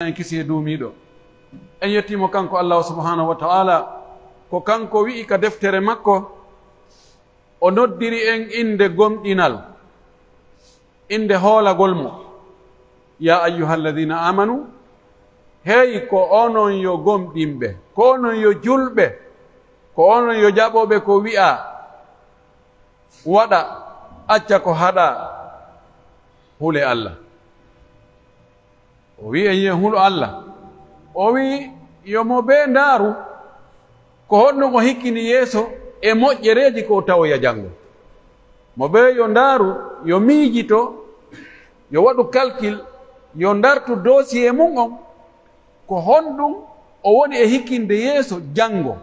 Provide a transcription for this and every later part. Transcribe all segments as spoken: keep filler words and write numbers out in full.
en kisi e duumiiɗo. En yettii mo kanko Allahu subhanahu wa ta'ala, ko kanko wi'i ka deftere makko, o noddiri en innde gomɗinal, innde hoolagol mo. Ya ayyuhalladhina amanu, hey ko onon yo gomɗinɓe, ko onon yo julɓe, ko onon yo jaɓooɓe ko wi'aa, waɗa, acca ko haɗaa, hule Allah. O wi'i en yo en hulu Allah. O wi'i yo mo bee ndaaru ko honno o hikkini yeeso e moƴƴereeji ko o tawoya janngo. Mo bee yo ndaaru, yo miijito, yo waɗu kalkil, yo ndartu doosiyee mun on. Ko honɗun o woni e hikkinde yeeso janngo?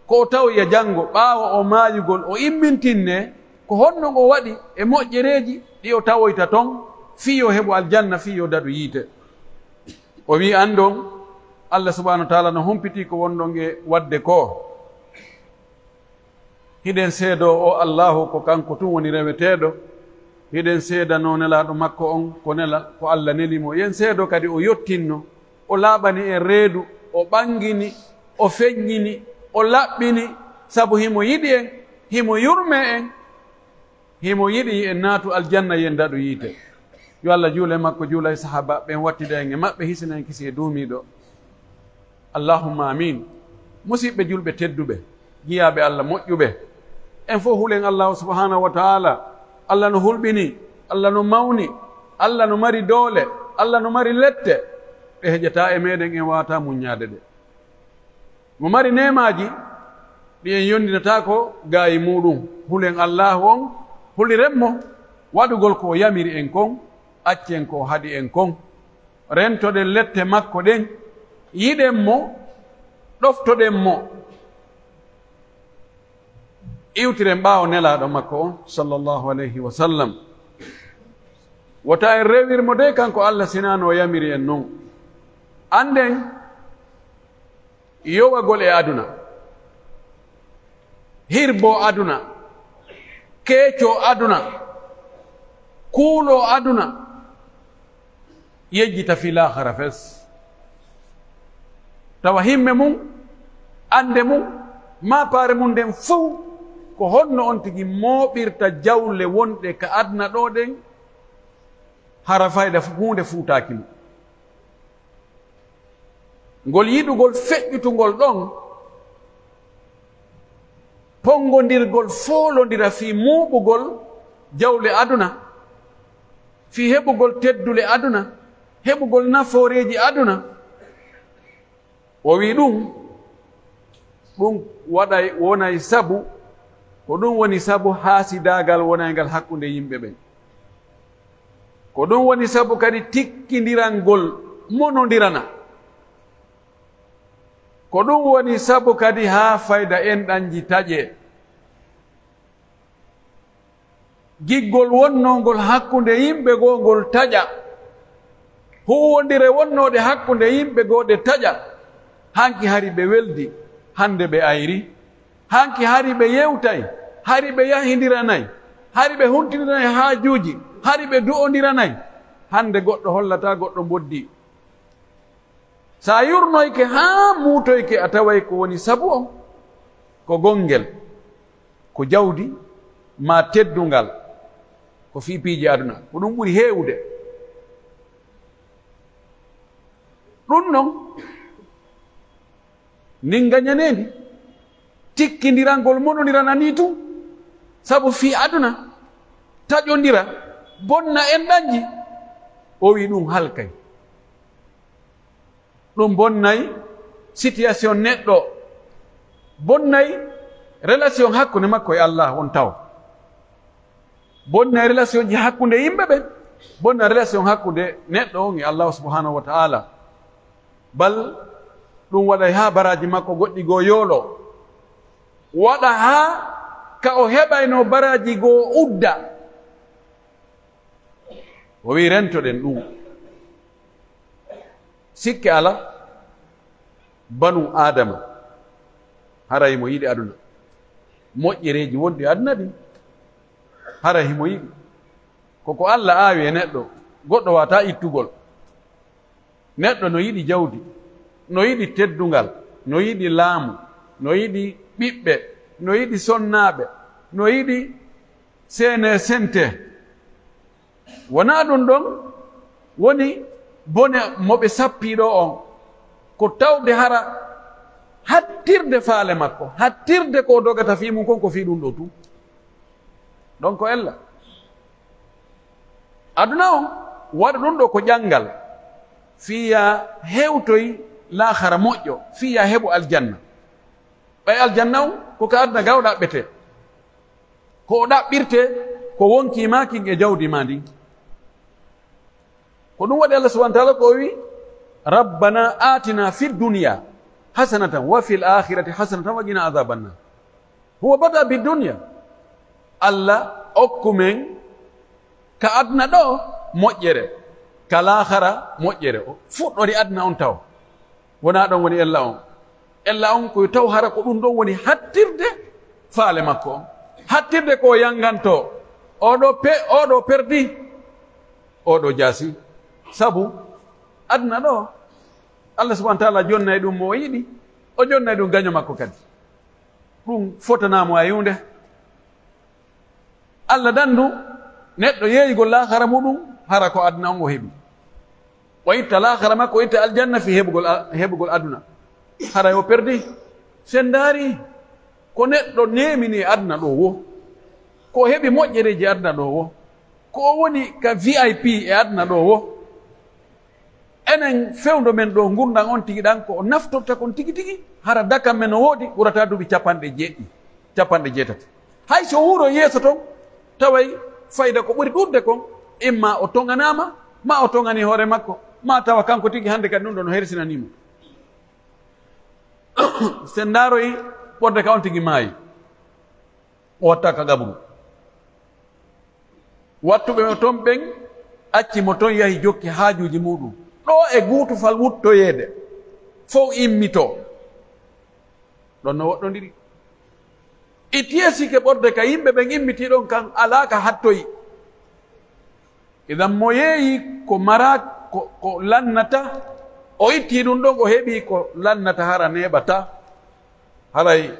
Ko o tawoya janngo ɓaawo o maayugol, o immintinnee, ko honno o waɗi e moƴƴereeji ɗi o tawoyta ton, fii yo heɓu aljanna, fii yo daɗu yiite? O wi'i, "Anndon, Allah subhanahu wa ta'ala no humpitii ko wonɗon e waɗde koo." Hiɗen seedoo o Allaahu ko kanko tun woni reweteeɗo. Hiɗen seedanoo nelaaɗo makko on ko nela, ko Allah neli mo. Hiɗen seedoo kadi o yottinno, o laaɓani en reedu, o ɓangini, o feññini, o laɓɓini, sabu himo yiɗi en, himo yurmee en, himo yiɗi en naatu aljanna, yen daɗu yiite. Yo Allah juule makko, juula e sahaabaaɓe ɓen, wattida en e maɓɓe, hisina en kisi e duumiiɗo. Allahumma amiin. Musiɓɓe julɓe tedduɓe, jiyaaɓe Allah moƴƴuɓe, en fow hulen Allahu subhanahu wa ta'ala. Allah no hulɓini, Allah no mawni, Allah no mari doole, Allah no mari lette, ɗe heƴataa e meɗen, en waawataa muññaade ɗe. Mo mari neemaaji ɗi en yondinataako gaayi muuɗum, hulen Allahu on, huliren mo waɗugol ko o yamiri en kon, accen ko o haɗi en kon. Rentoɗen lette makko ɗen, yiɗen mo, ɗoftoɗen mo, iwtiren ɓaawo nelaaɗo makko on, sallallahu alayhi wa sallam. Wota en rewir mo dey kanko Allah, sinaa no o yamiri en non. Annden yowagol e aduna, hirboo aduna, keecoo aduna, kuuloo aduna, yejjita fii laakhara fes. Tawa himme mun, annde mun, maapaare mun nden fow, ko honno on tigi mooɓirta jawle wonɗe ka aduna ɗoo ɗen, hara fayda fu-, huunde fuutaaki mo. Ngol yiɗugol feƴƴutungol ɗon, ponngondirgol foolondira fii mooɓugol jawle aduna, fii heɓugol teddule aduna, heɓugol nafooreeji aduna. O wi'i ɗun, ɗun waɗay, wonay sabu, ko ɗun woni sabu haasidaagal wonayngal hakkunde yimɓe ɓen. Ko ɗun woni sabu kadi tikkindirangol monondirana. Ko ɗun woni sabu kadi haa fayda enɗanji taƴee. Giggol wonnoongol hakkunde yimɓe goo ngol taƴa. Huuwondire wonnooɗe hakkunde yimɓe goo ɗe taƴa. Hanki hari ɓe weldi, hande ɓe ayri. Hanki hari ɓe yewtay, hari ɓe yahindiranay, hari ɓe huntindiranay haajuuji, hari ɓe du'ondiranay. Hande goɗɗo hollataa goɗɗo mboddi. Si a yurnoyke haa muutoyke, a taway ko woni sabu on ko gongel, ko jawdi, maa teddungal, ko fii piiji aduna. Ko ɗun ɓuri heewude. Ɗun non, ndin ngañaneendi, tikkindirangol monondirana nii tun, sabu fii aduna, taƴondira, bonna enɗanji, o wi'i ɗun halkay. Ɗun bonnay situation neɗɗo, bonnay relation hakkunde makko e Allah on taw. Bonna relation ji hakkunde yimɓe ɓen, bonna relation hakkunde neɗɗo on e Allahu subhanahu wa ta'ala. Bal ɗun waɗay haa baraaji makko goɗɗi goo yoolo. Waɗa haa ka o heɓayno baraaji goo udda. O wi'i, rentoɗen ɗun. Sikke alaa, banu Aadama, hara himo yiɗi aduna. Moƴƴereeji wonɗi aduna ɗin, hara himo yiɗi. Ko ko Alla aawi e neɗɗo, goɗɗo waawataa ittugol. Neɗɗo no yiɗi jawdi, no yiɗi teddungal, no yiɗi laamu, no yiɗi ɓiɓɓe, no yiɗi sonnaaɓe, no yiɗi seene sente. Wonaa ɗun ɗon woni bone mo ɓe sappii ɗoo on, ko tawde hara hattirde faale makko, hattirde ko o dogata fii mun kon ko fii ɗun ɗoo tun. Ɗon ko ella. Aduna on, waɗu ɗun ɗoo ko ƴanngal, fii yo a hewtoy laakhara moƴƴo, fii yo a heɓu aljanna. Ɓay aljanna on, ko ka aduna gaa o ɗaɓɓetee. Ko o ɗaɓɓirtee, ko wonkii maa kin e jawdi maa ndin. Ko ɗun waɗi Allah subhanahu wa ta'ala ko o wi'i, "Rabbana atina fid dunya hasanatan wa fil akhirati hasanatan wa qina adhaban nar." Huwa bada bid dunya. Allah okku men ka aduna ɗoo moƴƴere, ka laakhara moƴƴere. O fuɗɗori aduna on taw. Wonaa ɗon woni ella on. Ella on ko taw hara ko ɗun ɗon woni hattirde faale makko on. Hattirde ko o yanngantoo. Oo ɗoo pe-, oo ɗoo perdi. Oo ɗoo jaasi. Sabu aduna ɗoo, Allah subhanahu wa ta'ala jonnay ɗun mo o yiɗi. O jonnay ɗun gaɲo makko kadi. Ɗun fotanaa mo hay huunde. Allah dandu neɗɗo yeeyugol laakhara muɗum, hara ko aduna on o heɓi. O itta laakhara makko, o itta aljanna fii heɓugol a-, heɓugol aduna. Haray o perdi. Si en ndaari ko neɗɗo neemini e aduna ɗoo woo, ko o heɓi moƴƴereeji e aduna ɗoo woo, ko o woni ka V I P e aduna ɗoo woo, enen fewndo men ɗoo ngurndan on tigi ɗan, ko o naftorta kon tigi tigi, hara dakan men no woodi, ɓurataa duuɓi capanɗe jeeɗiɗi, capanɗe jeetati. Hay si o wuuroyi yeeso ton, taway fayda ko ɓuri ɗuuɗude kon, imma o toŋanaama, maa o toŋanii hoore makko, maa tawa kanko tigi hande kadi ɗun ɗoo no hersinanii mo. Si en ndaaroyi ɓorde ka on tigi maayi, o wattaa ka qabru. Wattuɓe mo ton ɓen acci mo ton, yahi jokki haajuuji muɗum. Ɗoo e guutufal wuttoyeede, fow immitoo. Ɗon no woɗɗondiri. Itiyee sikke ɓorde ka yimɓe ɓen immitii ɗon kan alaa ka hattoyi. Idan mo yeeyi ko maraa, ko, ko lannata, o ittii ɗun ɗon, o heɓii ko lannata, hara neeɓataa. Haray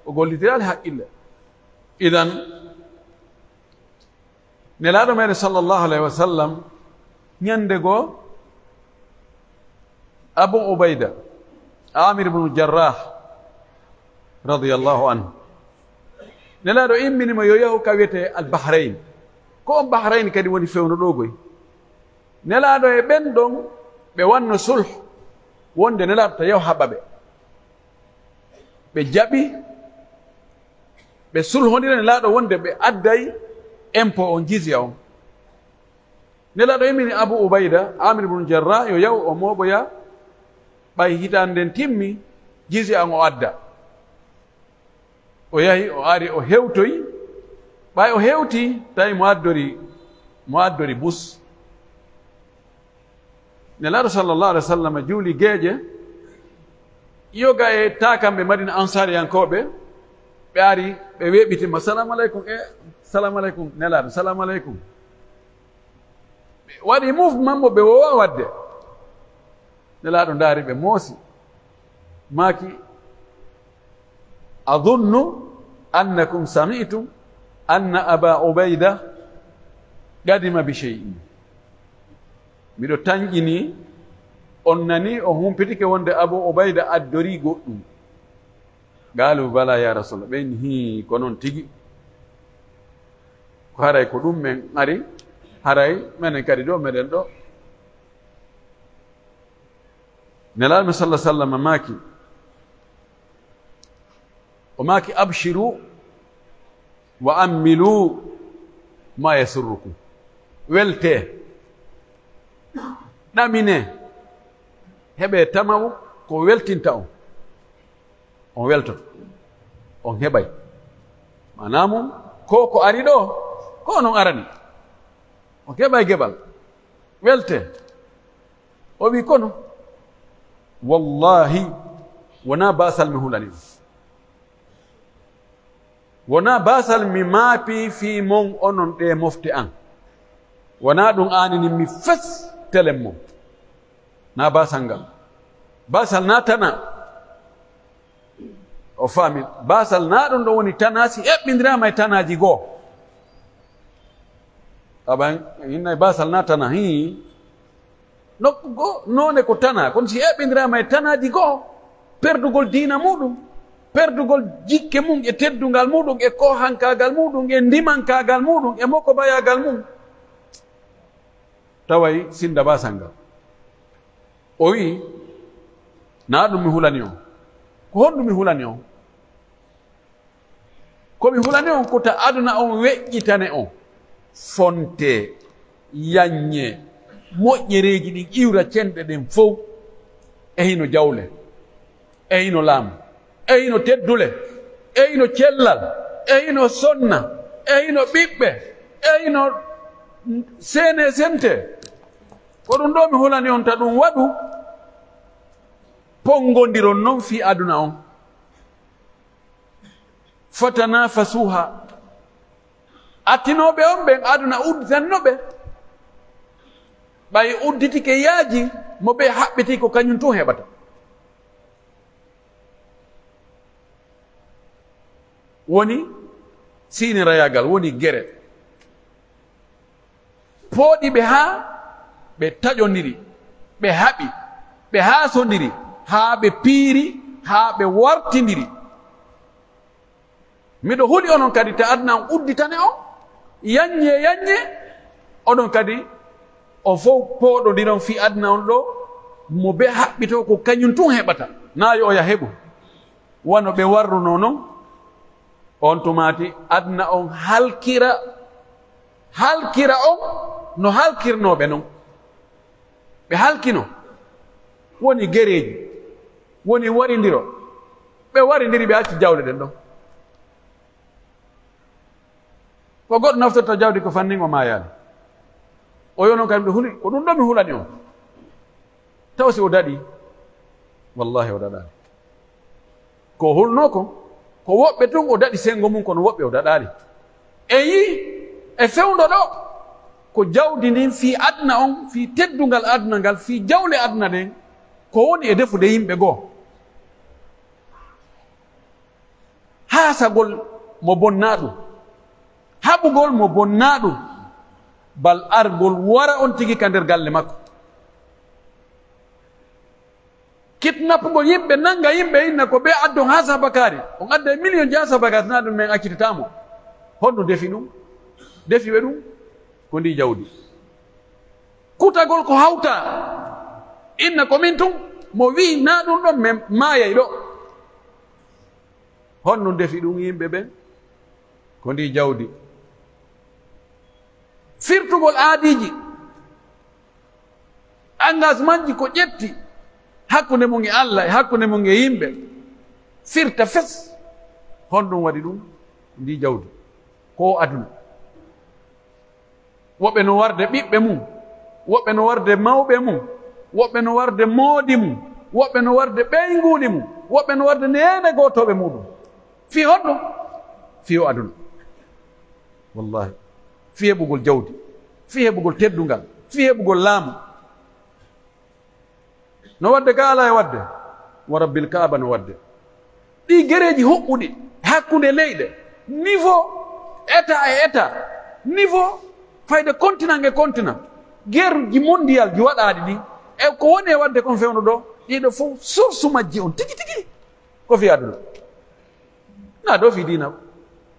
o gollitiraali haqqille. Idan, Nelaaɗo meɗen sallallahu alayhi wa sallam, ɲande goo, Abu Ubayda, Amir ibn Jarrah, radiyallahu anhu, Nelaaɗo immini mo yo yahu ka wi'etee Al Bahrain. Ko on Bahrain kadi woni fewndo ɗoo goy. Nelaaɗo e ɓen ɗon ɓe wanno sulh, wonde Nelaaɗo ta yahu haɓa ɓe. Ɓe jaɓi, ɓe sulhondira Nelaaɗo wonde ɓe adday impôt on, jizya on. Nelaaɗo immini Abu Ubayda, Amir ibn Jarrah, yo yahu o mooɓoya, ɓay hitaande nden timmi, jizya on o adda. O yahi, o ari, o hewtoyi. Ɓay o hewtii, tawi mo addori, mo addori bus. Nelaaɗo sallallahu alaihi wasallam juuli geeƴe, yoga e taakamɓe Madina Ansaariyankooɓe, ɓe ari, ɓe weeɓiti mo, "Salaamu aleykum, e, salaamu aleykum, Nelaaɗo, salaamu aleykum." Ɓe waɗi mouvement mo ɓe woowaa waɗde. Nelaaɗo ndaari ɓe moosi. Maaki, "Adunnu annakum sami'tum anna Aba Ubayda qadima bi shay'in." Miɗo tanƴini, on nanii, on humpitike wonde Abu Ubayda addorii goɗɗum. Qaalu, "Bala ya Rasulallah." Ɓe inni, "Hii, ko non tigi. Ko haray ko ɗum men ari, haray menen kadi ɗo meɗen ɗo." Nelaaɗo men sallallahu alaihi wasallam maaki, o maaki, "Abshiru wa ammilu ma yasurrukum." Weltee, ɗaminee, heɓee tama'u ko weltinta on. On weltoto, on heɓay. Maanaa mun, ko ko ari ɗo, ko onon arani. On heɓay geɓal. Weltee. O wi'i, "Kono, wallahi, wonaa baasal mi hulani on. Wonaa baasal mi maapii fii mon onon ɗee mofte an. Wonaa ɗum aaninin mi fes telen mon." Naa baasal ngal. Baasal naa tana. O faami. Baasal naa ɗun ɗon woni tana si eɓɓindiraama e tanaaji goo. Aban, hinna e baasal naa tana, hii. Nokku goo, noone ko tana, kono si eɓɓindiraama e tanaaji goo, perdugol diina muuɗum, perdugol jikke mum e teddungal muuɗum e koohankaagal muuɗum e ndimankaagal muuɗum e mokobayaagal mum. Taway sinda baasal ngal. O wi'i, "Naa ɗum mi hulani on." "Ko honɗum mi hulani on?" "Ko mi hulani on ko ta aduna on weƴƴitane on. Fontee, yaññee, moƴƴereeji ɗin iwra cenɗe ɗen fow. E hino jawle, e hino laamu, e hino teddule, e hino cellal, e hino sonna, e hino ɓiɓɓe, e hino sene sente. Ko ɗum ɗoo mi hulani on ta ɗum waɗu, ponngondiron non fii aduna on." Fatanafasuha. Attinooɓe on ɓen aduna udditanno ɓe. Ɓay udditike yaaji, mo ɓe haɓɓiti ko kañum tun heɓata. Woni siinirayaagal, woni gere. Pooɗi ɓe haa ɓe taƴondiri, ɓe haɓi, ɓe haasondiri, haa ɓe piiri, haa ɓe wartindiri. Miɗo huli onon kadi ta aduna on udditane on, yaññee, yaññee, onon kadi on fow pooɗondiron fii aduna on ɗoo, mo be haɓɓitoo ko kañum tun heɓata, naa yo oya heɓu. Wano ɓe warrunoo non, on tumaati aduna on halkira, halkira on no halkirnoo ɓe non. Ɓe halkino, woni gereeji, woni warindiro. Ɓe warindiri, ɓe acci jawle ɗen ɗon. Ko goɗɗo naftorta jawdi ko fannin o maayaali. O yo non kadi miɗo huli, ko ɗum ɗo mi hulani on. Taw si o daɗi, wallahi o daɗaali. Ko o hulnoo kon, ko woɓɓe tun o daɗi senngo mun, kono woɓɓe o daɗaali. En yi'i e fewndo ɗoo, ko jawdi ndin fii aduna on, fii teddungal aduna ngal, fii jawle aduna ɗen, ko woni e defude yimɓe goo. Haasagol mo bonnaa ɗum, haɓugol mo bonnaa ɗum, bal argol wara on tigi ka nder galle makko. Kidnapugol yimɓe, nanga yimɓe, inna ko ɓe addon haa sabakaari, on adda e miliyon jaa sabakaari, naa ɗum men accitataa mo. Honɗum defi ɗum? Defi ɓe ɗum ko ndii jawdi. Kutagol ko hawtaa, inna ko min tun, mo wi'i naa ɗum ɗon men maayay ɗo. Honɗum defi ɗum yimɓe ɓen? Ko ndii jawdi. Firtugol aadiiji, engagementji ko ƴetti hakkunde mum e Allah e hakkunde mum e yimɓe, firta fes. Honɗum waɗi ɗum? Ndii jawdi. Ko aduna. Woɓɓe no warde ɓiɓɓe mum, woɓɓe no warde mawɓe mum, woɓɓe no warde moodi mum, woɓɓe no warde ɓeynguuli mum, woɓɓe no warde neene gootooɓe muuɗum. Fii honɗum? Fii o aduna. Wallahi. Fii heɓugol jawdi, fii heɓugol teddungal, fii heɓugol laamu. No waɗde ka alaa e waɗde, wa rabbil Kaaba no waɗde. Ɗii gereeji huɓɓuɗi hakkunde leyɗe, niveau état e état, niveau fayde continent e continent, guerreji mondial ji waɗaaɗi ɗin, e ko woni e waɗde kon fewndo ɗoo, ɗiɗo fof source majji on tigi tigi ko fii aduna. Naa ɗoo fii diina,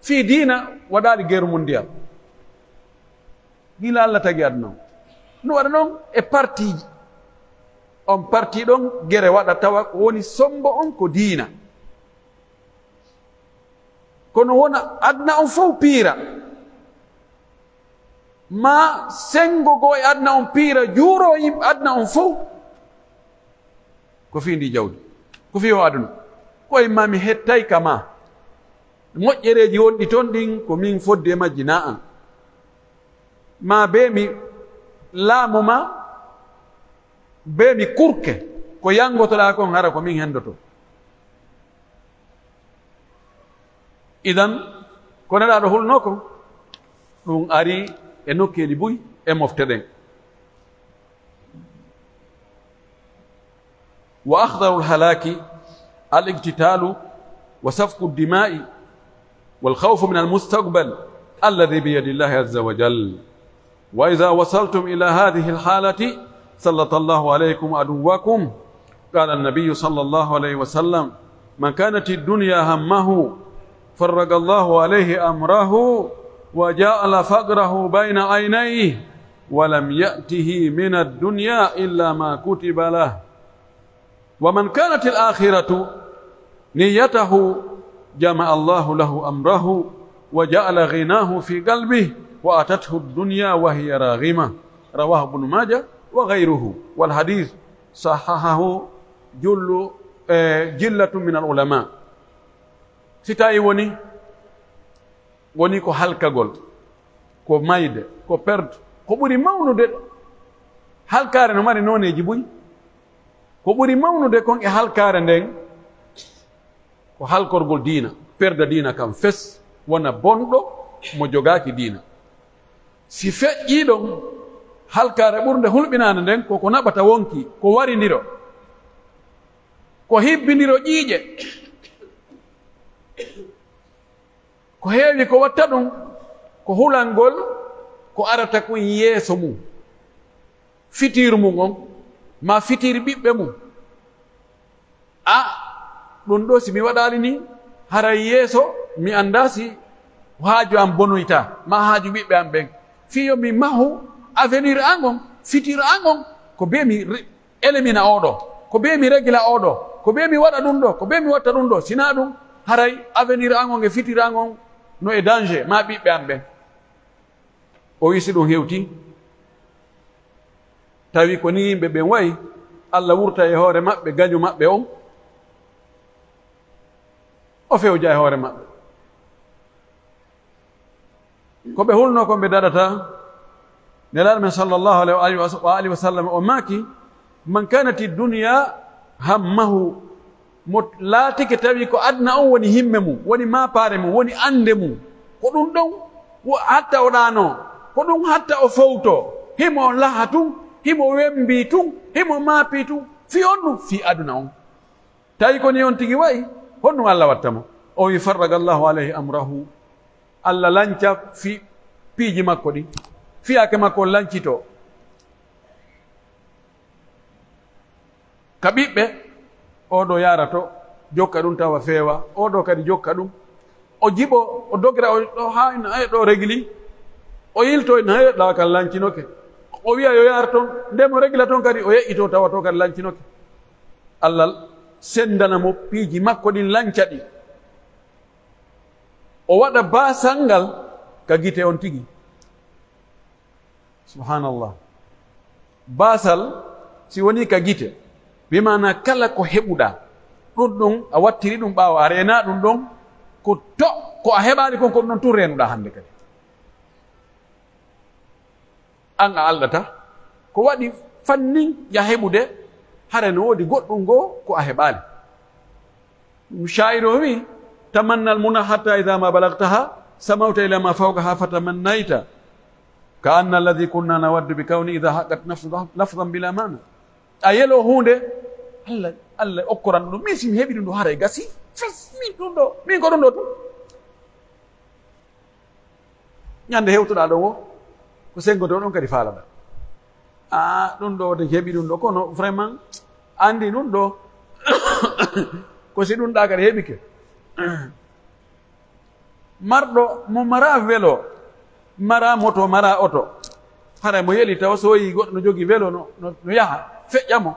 fii diina waɗaali guerre mondial. Gila Allah tagi aduna on. No waɗa non e partiiji. On parti ɗon gere waɗa tawa ko woni sombo on ko diina. Kono wona aduna on fow piira. Maa sengo goo e aduna on piira, juuroo yimɓe aduna on fow. Ko fii ndii jawdi, ko fii oo aduna. Ko imma mi hettay ka maa. Moƴƴereeji wonɗi ton ɗin, ko min fodde e majji, naa an. Maa bee mi laamu maa, bee mi kurke, ko yanngotoɗaa kon, hara ko min hendoto. Idan, ko Nelaaɗo hulnoo kon, ɗum arii e nokkeeli buy e mofte ɗen. وأخطر الهلاك الاقتتال وسفك الدماء والخوف من المستقبل الذي بيد الله عز وجل. وإذا وصلتم إلى هذه الحالة سلط الله عليكم عدوكم. قال النبي صلى الله عليه وسلم: من كانت الدنيا همه فرق الله عليه أمره وجعل فقره بين عينيه ولم يأته من الدنيا إلا ما كتب له. ومن كانت الآخرة نيته جمع الله له أمره وجعل غناه في قلبه وأتته الدنيا وهي راغمة. رواه ابن ماجه وغيره. والحديث صححه جل، eh, جلة من العلماء. Si tawi woni, woni ko halkagol, ko mayde, ko perte, ko ɓuri mawnude. Halkaare no mari nooneeji buy. Ko ɓuri mawnude kon e halkaare nden, ko halkorgol diina, perda diina kan fes, wona bonɗo mo jogaaki diina. Si feƴƴii ɗon, halkaare ɓurnde hulɓinaande nden, ko ko naɓata wonki, ko warindiro, ko hibbindiro ƴiiƴe. Ko heewi ko watta ɗun, ko hulangol ko arata kun yeeso mun, fitiiru mun on, maa fitiiri ɓiɓɓe mun. A, ɗun ɗoo si mi waɗaali nii, haray yeeso mi anndaa si haaju an bonoyta, maa haaju ɓiɓɓe an ɓen. Fii yo mi mahu avenir an on, fitiiru an on, ko bee mi re-, elemina oo ɗoo, ko bee mi regila oo ɗoo, ko bee mi waɗa ɗun ɗoo, ko bee mi watta ɗun ɗoo. Si naa ɗun, haray avenir an on e fitiiru an on no e danger, maa ɓiɓɓe an ɓen. O wi'i si ɗun hewtii, tawi ko nii yimɓe ɓen wa'i, Alla wurta e hoore maɓɓe gaño maɓɓe on, o fewja e hoore maɓɓe. Ko ɓe hulnoo kon ɓe daɗataa, Nelaaɗo men sallallahu alayhi wa alihi wa sallam o maaki: "Man kanati dunya hammahu", mo laatike tawi ko aduna on woni himme mun, woni maapaare mun, woni annde mun, ko ɗun ɗon wo-, hatta o ɗaanoo, ko ɗun hatta o fowtoo, himo laha tun, himo wembii tun, himo maapii tun, fii on ɗun, fii aduna on. Tawi ko nii on tigi wa'i, honɗun Alla watta mo? O wi'i: "Farraga Allahu alayhi amrahu." Alla lanca fi-, piiji makko ɗin. Fiyaake makko on lancitoo. Ka ɓiɓɓe, oo ɗoo yaara to, jokka ɗun tawa feewa, oo ɗoo kadi jokka ɗun. O jiɓo, o dogira, o ɗoo haa ina, eh, ɗoo regili. O yilto ina, eh, ɗaa kan lancinoke. O wi'a yo yaar ton, nde mo regila ton kadi, o yeƴƴitoo tawa to kadi lancinoke. Alla sendana mo piiji makko ɗin, lanca ɗi. O waɗa baasal ngal ka gite on tigi. Subhanallah. Baasal, si wonii ka gite, bi maanaa kala ko heɓuɗaa, ɗun ɗun a wattiri ɗun ɓaawo, a reenaa ɗun ɗon, ko to, ko a heɓaali kon, ko ɗun ɗon tun reenuɗaa hande kadi. An a alɗata, ko waɗi fannin ya heɓude, hara no woodi goɗɗun goo ko a heɓaali. Shaa'iru o wi'i: "Tamanna al-muna hatta idha ma balagtaha, samawta ila ma fawqaha fatamannayta. Ka anna alladhi kunna nawaddu bi kawni idha haqqat nafsu lafzan bila ma'na." A yelo huunde, Alla, Alla okkoran ɗun. Min si mi heɓi ɗun ɗoo haray gasi. Fes, min ɗun ɗoo, min ko ɗun ɗoo tun. Ñande hewtuɗaa ɗon woo, ko senngo ɗon ɗon kadi faalaɗaa. Aa, ɗun ɗoo wota heɓi ɗun ɗoo, kono vraiment, anndi ɗun ɗoo, ko si ɗun ɗaa kadi heɓike. Marɗo mo maraa welo, maraa moto, maraa oto, hara mo yeli tawa so yi'i goɗɗo no jogii welo no, no, no yaha, feƴƴa mo.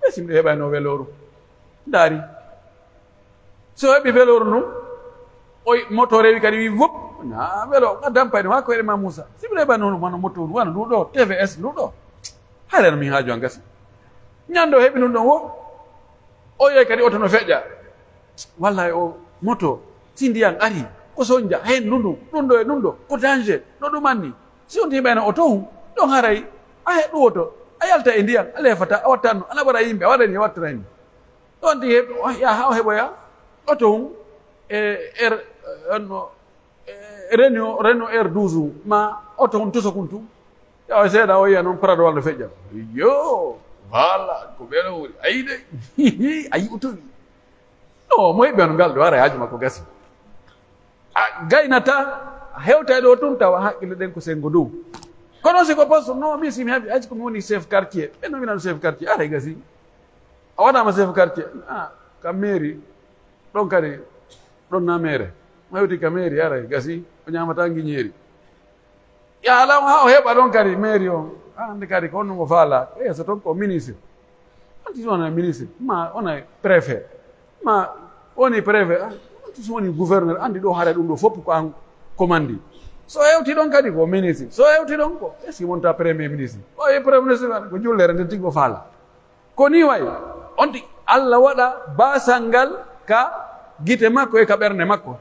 Ɓe si miɗo heɓayno welooru. Ndaari. So heɓi welooru ndun, o moto rewi kadi wi wop. Na welo, a dampay ɗum, haa ko heɗe ma Muusa. Si mi heɓa noonu, wano moto, wano ndu ɗo, T V S ndu ɗo. Hayreno min haaju an gasi. Ñande o heɓi ɗum ɗon wo, o yehi kadi oto no feƴƴa. Wallahi o moto, si ndiyan ari, ko sonja, hen ɗum ɗum, ɗum ɗo e ɗum ɗo, ko danger, no ɗum anni. Si on heɓayno oto hun, ɗon haray, a heɗu oto, a yalta e ndiyan, a leefata, a wattanno, ana waɗa yimɓe, a waɗani, a wattana yimɓe. Ɗon tigi heɓ-, o yaha, o heɓoya oto hun e R, eh, no, eh, Renault, Renault R douze hun, ma oto hun tuso kun tun. Yawa seeɗa, o yiya non Prado walla feƴƴa. Yo! Voilà, ko ɓeɗo woni. Ayi de, a yi'utoyi. No, mo heɓi on ngal ɗo, ara haaju makko gasi. A gaynata, a hewtay ɗo tun tawa haqqille ɗen ko sengo dow. Kono si ko poste, no, min si mi heɓi, hay si ko mi woni chef quartier, ɓe nominano chef quartier, aray gasi. A waɗama chef quartier, ah, ka mairie, ɗon kadi, ɗon na maire. Mo hewti ka mairie, aray gasi, o ñamata ngiñeeri. Yo Alla on, haa o heɓa ɗon kadi mairie on. Haa hannde kadi ko honno mo faalaa? Ko yeeso ton ko ministre. Anti si wona ministre, ma wona préfet, ma woni préfet, ah, anti si woni gouverneur, anndi ɗo haray ɗum ɗo fof ko an commandi. So hewti ɗon kadi ko ministre, so hewti ɗon ko, est-ce que wonta premier ministre? O e premier ministre ko jullere nde tigi o faalaa. Ko ni wayi, on ti Alla waɗa baasal ngal ka gite makko e ka ɓernde makko.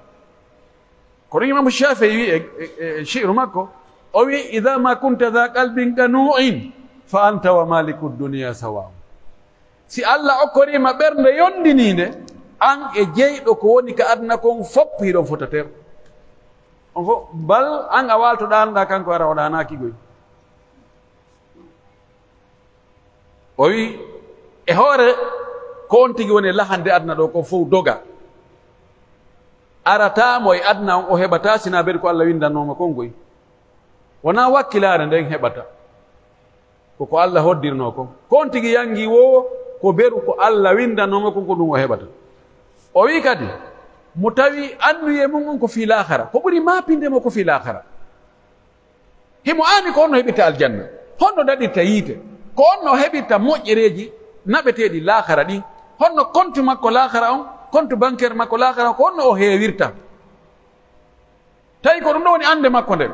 Kono Imaamu Shaafi'i wi'i e, e, e shi'ru makko, o wi'i, "Idha ma kunta dha qalbin qanu'in, fa anta wa maliku dunya sawa." Si Alla okkorima ɓernde yondiniinde, an e jeyɗo ko woni ka aduna kon fof hiɗon fotater. On fof, bal an a waalto ɗaanoɗaa kanko ara o ɗaanaaki goy. O wi'i, e hoore ko on tigi woni e lahande aduna ɗo ko fow doga. Arataa mo e aduna on o heɓataa sinaa beru ko Alla winndannoo mo kon goy. Wonaa wakkilaare nden heɓata. Ko ko Alla hoddirnoo kon. Ko on tigi yangi wo ko beru ko Alla winndannoo mo kon ko ɗum o heɓata. O wi'i kadi, mo tawi anniyee mun on ko fii laakara. Ko ɓuri maapinde mo ko fii laakara. Himo aani ko honno heɓirta aljanna, honno daɗirta yiite, ko honno heɓirta moƴƴereeji naɓeteeɗi laakara ɗin, honno kontu makko laakara on, kontu bankeer makko laakara on, ko honno o heewirta. Tawi ko ɗum ɗo woni annde makko nden.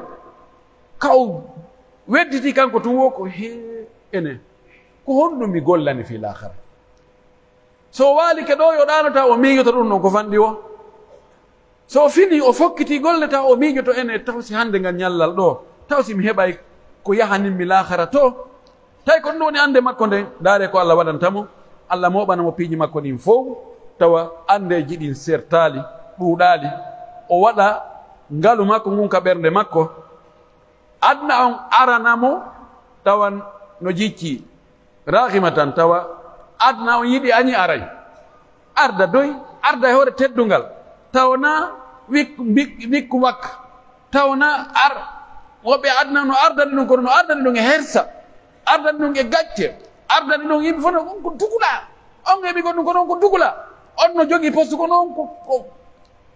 Ka o wedditi kanko tun wo ko, "Hee, ene, ko honɗum mi gollani fii laakara?" So o waalike ɗo, yo ɗaano taw o miijoto ɗum ɗon ko fanɗi o. So o fini, o fokkiti golle taw o miijoto ene, taw si hannde ngal ñallal ɗo, taw si mi heɓay ko yahanin mi laakara to. Tawi ko ɗum woni annde makko nden, ndaare ko Alla waɗanta mo. Alla mooɓana mo piiji makko ɗin fow, tawa anndeeji ɗin sertaali, ɗuuɗaali. O waɗa ngalu makko ngun ka ɓernde makko. Aduna on arana mo tawa no jiccii, raagima tan tawa aduna on yiɗi añi aray. Arda doy, arda e hoore teddungal. Tawa na wik-, wik-, wikku wakka. Tawa na ar, woɓɓe aduna no ardani ɗum kono no ardani ɗum e hersa. Ardani ɗum e gacce. Ardani ɗum yimɓe fof no on ko dugula. On heɓi ko ɗum kono on ko dugula. On no jogii poste kono on ko, ko,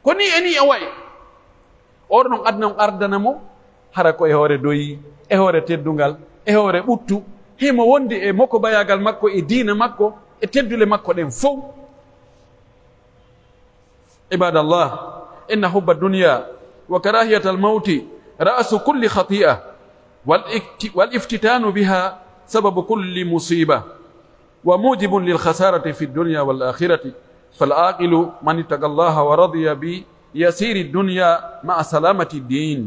ko ni e ni o wayi. Oɗo non aduna on ardana mo, hara ko e hoore doyi, e hoore teddungal, e hoore ɓuttu, himo wondi e moko bayaagal makko, e diina makko, e teddule makko ɗen fow. عباد الله، إن حب الدنيا وكراهية الموت رأس كل خطيئة، والاكت-، والافتتان بها سبب كل مصيبة. وموجب للخسارة في الدنيا والآخرة، فالعاقل من اتقى الله ورضي بيسير الدنيا مع سلامة الدين.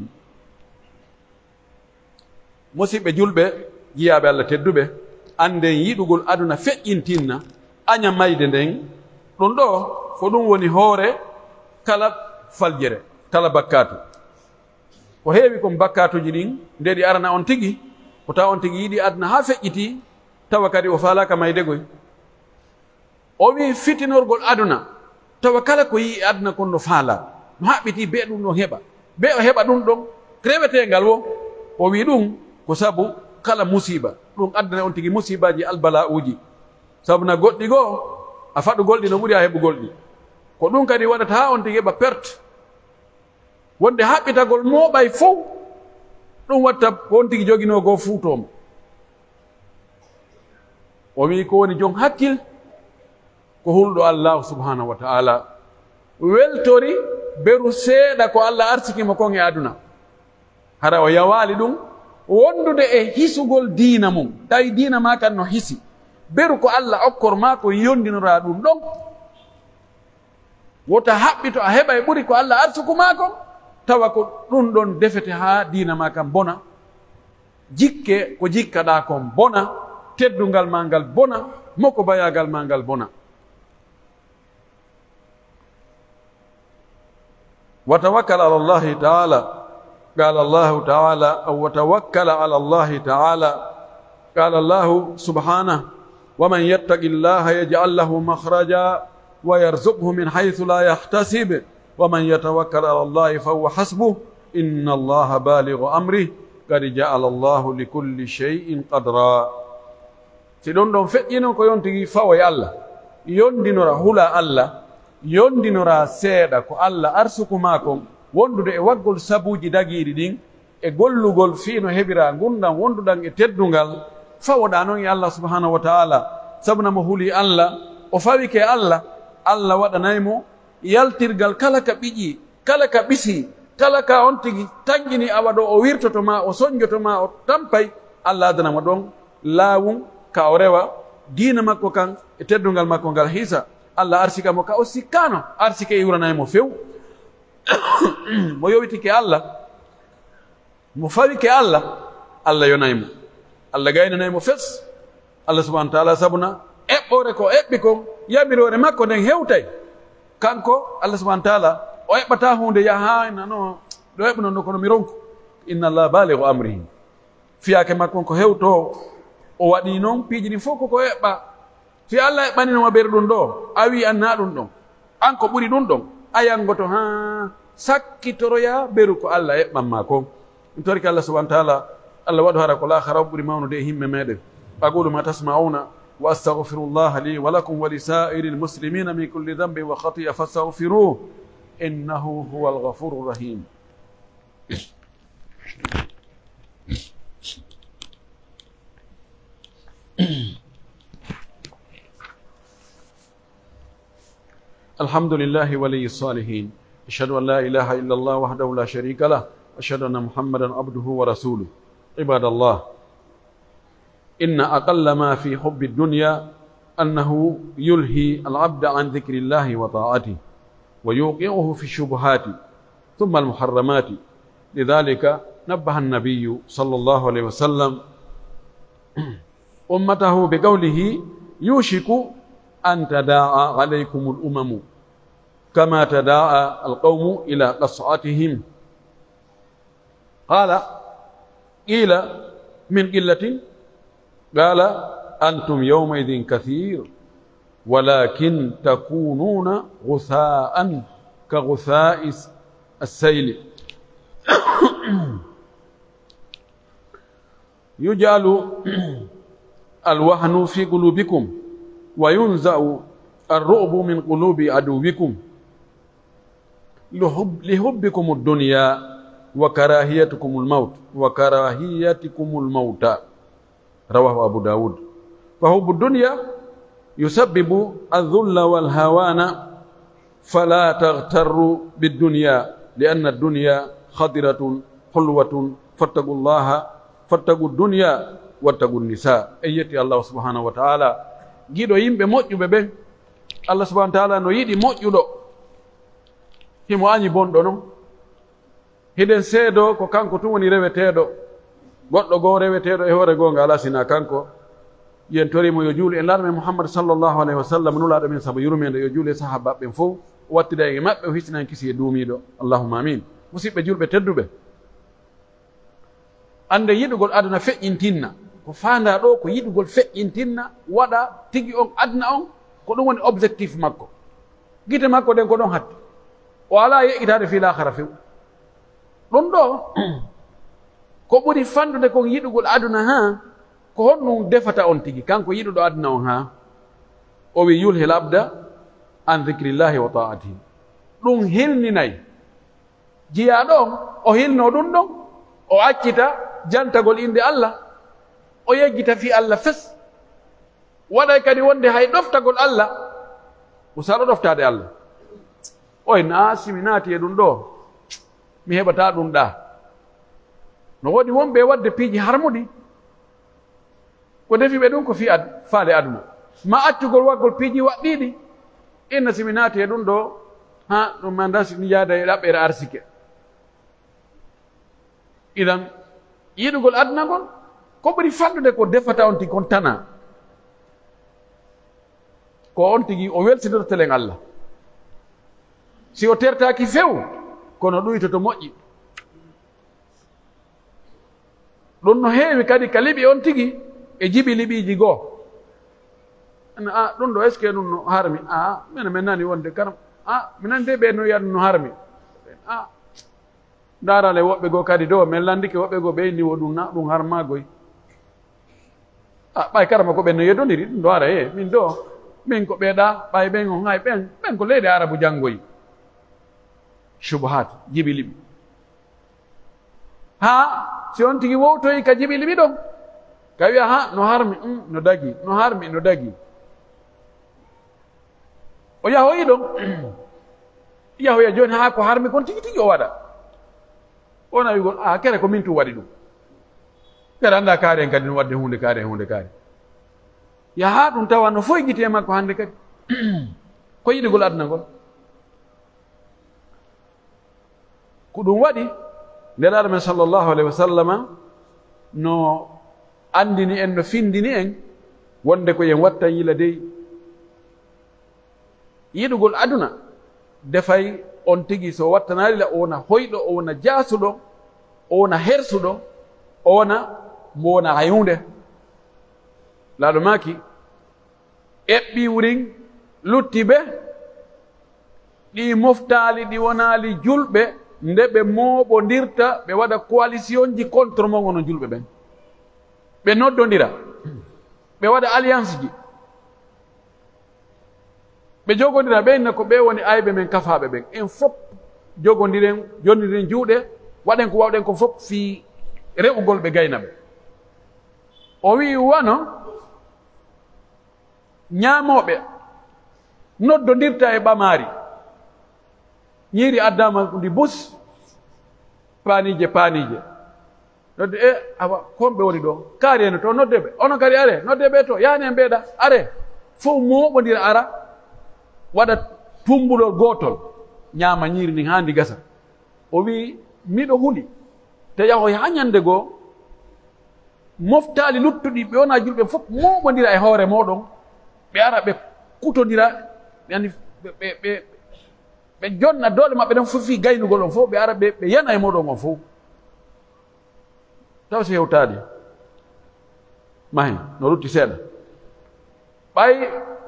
Musiɓɓe julɓe, jiyaaɓe Alla tedduɓe, annden yiɗugol aduna feƴƴintinna aña mayde nden. Ɗum ɗo, ko ɗum woni hoore kala faljere, kala bakkaatu. Ko heewi kon bakkaatuuji ɗin, nde ɗi arana on tigi, ko tawa on tigi yiɗi aduna haa feƴƴitii, tawa kadi o faalaaka mayde goy. O wi'i fitinorgol aduna, tawa kala ko yi'i aduna kon no faalaa, no haɓɓitii bee ɗum ɗon heɓa, bee o heɓa ɗum ɗon reweteengal wo. O wi'i ɗum ko sabu kala musiiba, ɗum addana on tigi musiibaaji albala'uuji. Sabu na goɗɗi goo, a faɗugol ɗi no ɓuri a heɓugol ɗi. Ko ɗum kadi waɗata haa on tigi heɓa perte. Wonde haɓɓitagol mooɓay fow, ɗum watta ko on tigi joginoo goo fuutoo mo. O wi'i ko woni jon hakkil, ko hulɗo Allaahu subhaanahu wa ta'aala. Weltori beru seeɗa ko Alla arsiki mo kon e aduna. Hara o yawaali ɗum wondude e hisugol diina mum. Tawi diina maa kan no hisi. Beru ko Alla okkor maa ko yondinoraa ɗum ɗon. Wota haɓɓito a heɓa e ɓuri ko Alla arsuku maa kon, tawa ko ɗum ɗon defete haa diina maa kan bona. Jikke ko jikkaɗaa kon bona, teddungal maa ngal bona, moko bayaagal maa ngal bona. وتوكل على الله تعالى. قال الله تعالى، أو وتوكل على الله تعالى. قال الله سبحانه، ومن يتق الله يجعل له مخرجا ويرزقه من حيث لا يحتسب ومن يتوكل على الله فهو حسبه إن الله بالغ أمره قد جعل الله لكل شيء قدرا. Si ɗun ɗon feƴƴino ko yontigi fawo e Alla, yondinora hula Alla, yondinora seeɗa ko Alla arsuku maa kon, wondude e waggol sabuuji dagiiɗi ɗin, e gollugol fii no heɓiraa ngurndan wonduɗan e teddungal, fawoɗaa non e Alla subhaanahu wa ta'aala, sabuna mo hulii Alla, o fawike Alla, Alla waɗanay mo yaltirgal kala ka ɓiƴii, kala ka ɓisii, kala ka on tigi tanƴini awa ɗo o wirtoto maa, o sonjoto maa, o tampay, Alla adana mo ɗon laawun ka o rewa diina makko kan e teddungal makko ngal hiisa. Alla arsika mo ka o sikkaano, arsike iwranay mo few. Mo yowitike Alla, mo fawike Alla, Alla yonay mo. Alla gaynanay mo fes. Alla subhaanahu wa ta'aala sabuna eɓɓoore ko eɓɓi kon, yamiroore makko nden hewtay. Kanko, Alla subhaanahu wa ta'aala, o eɓɓataa huunde yaha haa ina no, ɗo eɓɓuno no kono mi ronku. Inna Allaha balighu amrihi. Fiyaake makko ko hewtoowo. O waɗii non piiji ɗin fow ko ko eɓɓaa. Si Alla eɓɓanino ma ɓeru ɗun ɗoo, a wi'i an naa ɗun ɗon. An ko ɓuri ɗun ɗon, a yangoto haa sakkitoroyaa ɓeru ko Alla eɓɓan ma kon. Ɗun torike Alla subhaanahu wa ta'aala, Alla waɗu hara ko laakhara on ɓuri mawnude e himme meɗen. أقول ما تسمعون وأستغفر الله لي ولكم ولسائر المسلمين من كل ذنب وخطيئة فاستغفروه إنه هو الغفور الرحيم. الحمد لله ولي الصالحين. أشهد أن لا إله إلا الله وحده لا شريك له. أشهد أن محمدا عبده ورسوله. عباد الله، إن أقل ما في حب الدنيا أنه يلهي العبد عن ذكر الله وطاعته، ويوقعه في الشبهات ثم المحرمات. لذلك نبه النبي صلى الله عليه وسلم أمته بقوله: يوشك أن تداعى عليكم الأمم كما تداعى القوم إلى قصعتهم. قال: قيل: من قلة؟ قال: أنتم يومئذ كثير ولكن تكونون غثاء كغثاء السيل. يجعل الوهن في قلوبكم وينزع الرعب من قلوب عدوكم لحب-، لحبكم الدنيا وكراهيتكم الموت، وكراهيتكم الموت. رواه أبو داود. فحب الدنيا يسبب الذل والهوان، فلا تغتروا بالدنيا، لأن الدنيا خضرة حلوة، فاتقوا الله، فاتقوا الدنيا واتقوا النساء. En yetti Allahu subhanahu wa ta'ala, giɗo yimɓe moƴƴuɓe ɓen. Allah subhanahu wa ta'ala no yiɗi moƴƴuɗo, himo aɲi bonɗo non. Hiɗen seedoo ko kanko tun woni reweteeɗo. Goɗɗo goo reweteeɗo e hoore goonga alaa sinaa kanko. Yen torii mo yo juulu e Laaɗo men Muhammad sallallahu alayhi wa sallam, Nulaaɗo men sabu yurmeende, yo juulu e sahaabaaɓe ɓen fow, o wattida en e maɓɓe, o hisina en kisi e duumiiɗo. Allahumma amiin. Musiɓɓe julɓe tedduɓe, annde yiɗugol aduna feƴƴintinna. Ko faandaa ɗoo ko yiɗugol feƴƴintinna, waɗa tigi on aduna on, ko ɗum woni objectif makko. Gite makko ɗen ko ɗon hatti. O alaa yeƴƴitaade fii laakhara few. Ɗum ɗoo, ko ɓuri fanɗude kon yiɗugol aduna haa, ko honɗum defata on tigi, kanko yiɗuɗo aduna on haa? O wi'i: "Yulhil abda an dhikrillahi wa ta'atihi." Ɗum hilninay jiyaaɗo on, o hilnoo ɗum ɗon, o accita jantagol innde Allah, o yejjita fii Allah fes. Waɗay kadi wonde hay ɗoftagol Allah, o salo ɗoftaade Allah. Oy, naa si mi naati e ɗum ɗoo, mi heɓataa ɗum ɗaa. No woodi wonɓe e waɗde piiji harmuɗi, ko defi ɓe ɗum ko fii ad-, faale aduna. Ma accugol waɗgol piiji waɗɗiiɗi, inna si mi naati e ɗum ɗoo, haa ɗum ma ndaa si mi yaada e ɗaɓɓere arsike. Idan, yiɗugol aduna ngol, ko ɓuri fanɗude ko defata on tigi kon tanaa. Ko on tigi o welsindirtelen Allah. Si o tertaaki few, kono ɗuytoto moƴƴi. Ɗum no heewi kadi ka liɓi on tigi e jibi liɓiiji goo. A, ɗun ɗoo, est-ce que ɗun no harmi? A, minen, men nani wonde karam. A, mi nani de ɓe no wi'a ɗun no harmi. A, ndaara le woɓɓe goo kadi ɗoo, men lanndike woɓɓe goo ɓe inni wo ɗun na, ɗun harmaa goy. A, ɓay karama ko ɓen no yeddondiri, ɗun ɗoo ara, e, min ɗoo, min ko ɓee ɗaa, ɓay ɓen on, hay ɓen, ɓen ko leyɗe Arabu janngoyi. Shubuhat, jibi liɓi. Haa si on tigi wowtoyi ka jibi liɓi ɗon, ka wi'a, "Ha, no harmi, mm, no dagi, no harmi, no dagi." O yahoyi ɗon, yahoya jooni, haa ko harmi kon tigi tigi o waɗa. O wona wi'ugol, "A, kere ko min tun waɗi ɗun. Kere anndaa kaari en kadi no waɗde huunde kaari, huunde kaari." Yaha ɗun tawa no foy gite makko hannde kadi. Ko yiɗugol aduna ngol. Ko ɗun waɗi, Nelaaɗo men sallallahu alayhi wa sallama no anndini en, no findini en wonde ko en wattan yila dey. Yiɗugol aduna defay on tigi, so wattanaali la, o wona hoyɗo, o wona jaasuɗo, o wona hersuɗo, o wona mo wona hay huunde. Laaɗo maaki, eɓɓi wurin lutti ɓe, ɗi moftaali, ɗi wonaali julɓe, nde ɓe mooɓondirta, ɓe waɗa coalitionji contre mon, onon julɓe ɓen. Ɓe noddondira, ɓe waɗa allianceji, ɓe jogondira, ɓe inna ko ɓe woni ayɓe men kafaaɓe ɓen. En fof jogondiren, jonniren juuɗe, waɗen ko wawɗen kon fof fii re'ugol ɓe gayna ɓe. O wi'i wano ñaamooɓe noddondirta e ɓamaari. Ñiiri addaama ndi bus, paaniije, paaniije. Nodde, e, awa, kon ɓe woni ɗoo? Kaari en to, nodde ɓe. Onon kadi, are, nodde ɓe to. Yaani en ɓeeɗa, are. Fof mooɓondira ara, waɗa tumbulol gootol, ñaama ñiiri ndin haa ndi gasa. O wi'i, "Miɗo huli, te yahoy haa ñannde goo, moftaali luttuɗi ɓe wonaa julɓe fof mooɓondira e hoore mooɗon, ɓe ara ɓe kutondira, ɓe anndi, ɓe, ɓe, ɓe, ɓe jonna doole maɓɓe ɗen fof fii gaynugol on fof, ɓe ara ɓe, ɓe yana e mooɗon on fof." Taw si hewtaali. Mahi, no lutti seeɗa. Ɓay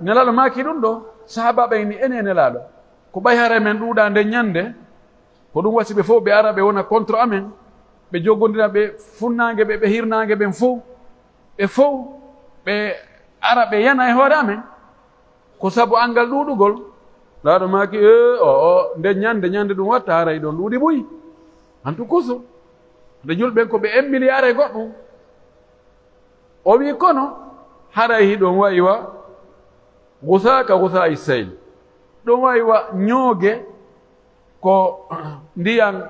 Nelaaɗo maaki ɗun ɗoo, sahaabaaɓe ni, "Enee Nelaaɗo, ko ɓay haray men ɗuuɗaa nden ñannde, ko ɗun wasi ɓe fow ɓe ara ɓe wona contre amen, ɓe jogondira ɓe funnaange ɓe, ɓe hirnaange ɓen fow, ɓe fow ɓe ara ɓe yana e hoore amen?" Ko sabu anngal ɗuuɗugol? Laaɗo maaki, "Ee, o, o, nde ñande, ñande ɗum watta, haray ɗon ɗuuɗi buy. Antu kusu. Nde julɓe ɓen ko ɓe en miliyaare goɗɗum." O wi'i, "Kono, haray hiɗon wa'i wa gusaa ka gusaa sayl. Ɗon wa'i wa ñooge ko ndiyan